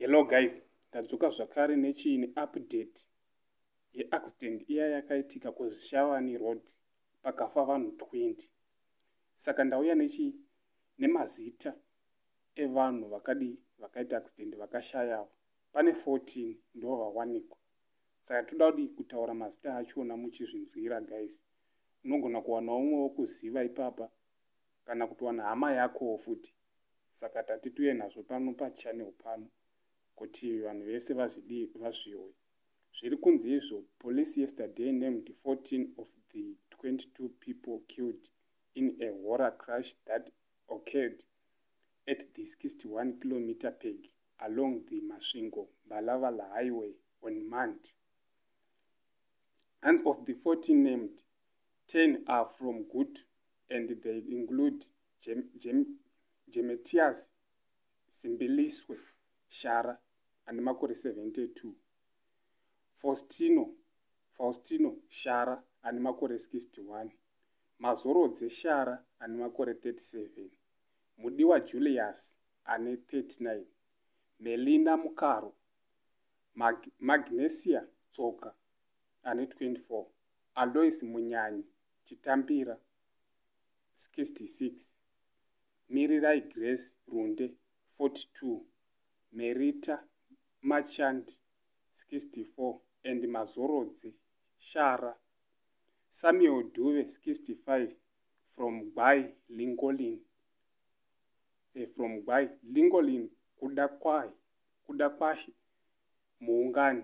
Hello guys, ndadzoka zvakare nechiine update yeaccident iya yakaitika kuZvishavane Road pakafa vanhu 20. Saka ndauya nechi nemazita evanhu vakadii vakaita accident vakashayawo. Pane 14 ndo vawanikwa. Saka toda kudii kutaura mazita achona muchizvinzwira guys. Unogona kuwana umwe wokuziva ipapa kana kutowana hama yakowo futi. Saka tati tiuye nazvo pano pachannel pano kuti vanhu vese vazvidii vazviwe. Zviri kunzi izvo police yesterday named 14 of the 22 people killed in a horror crash that occurred at the 61 kilometer peg along the Masvingo Mbalabala highway on Monday. And of the 14 named, 10 are from Gutu and they include Jemetias Simbiliswe Shara ane makore 72, Faustino Shara ane makore 61, Mazorodze Shara ane makore 37, Mudiwa Julius ane 39, Melina Mukaro, Magnesia Tsoka ane 24, Alois Munyanyi Chitambira 66, Mirirai Grace Runde 42, Merita Machandi 64 and Mazorodze Shara. Samuel Duve 65 from Gwai Lingolin from Gwai Lingolin Kudakwashe Muungani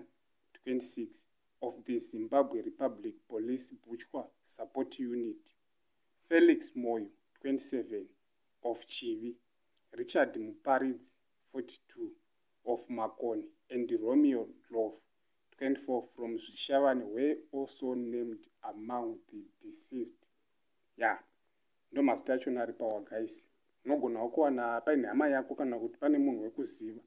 26 of the Zimbabwe Republic Police Buchwa Support Unit. Felix Moyo 27 of Chivi, Richard Muparidzi 42 of Makoni and Romeo Ndlovu 24 from Zvishavane were also named among the deceased. Ya, ndo mazita achona ari pawa guys. Unogonawo kuwana paine hama yako kana kuti pane munhu wekuziva.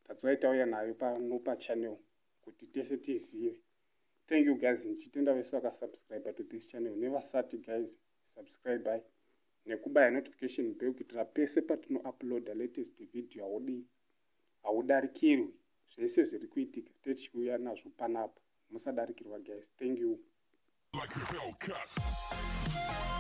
That's why tauya nayo pano pachannel kuti tese tizive. Thank you guys, ndichitenda vese vakasubscribe to this channel nevasati guys subscribe nekubaya notification bell kuitira pese patinouploada latest video haudii haudarikirwi zvese zviri kuitika tichiuya nazvo panapa musadarikirwa guys. Thank you. Like a Hellcat.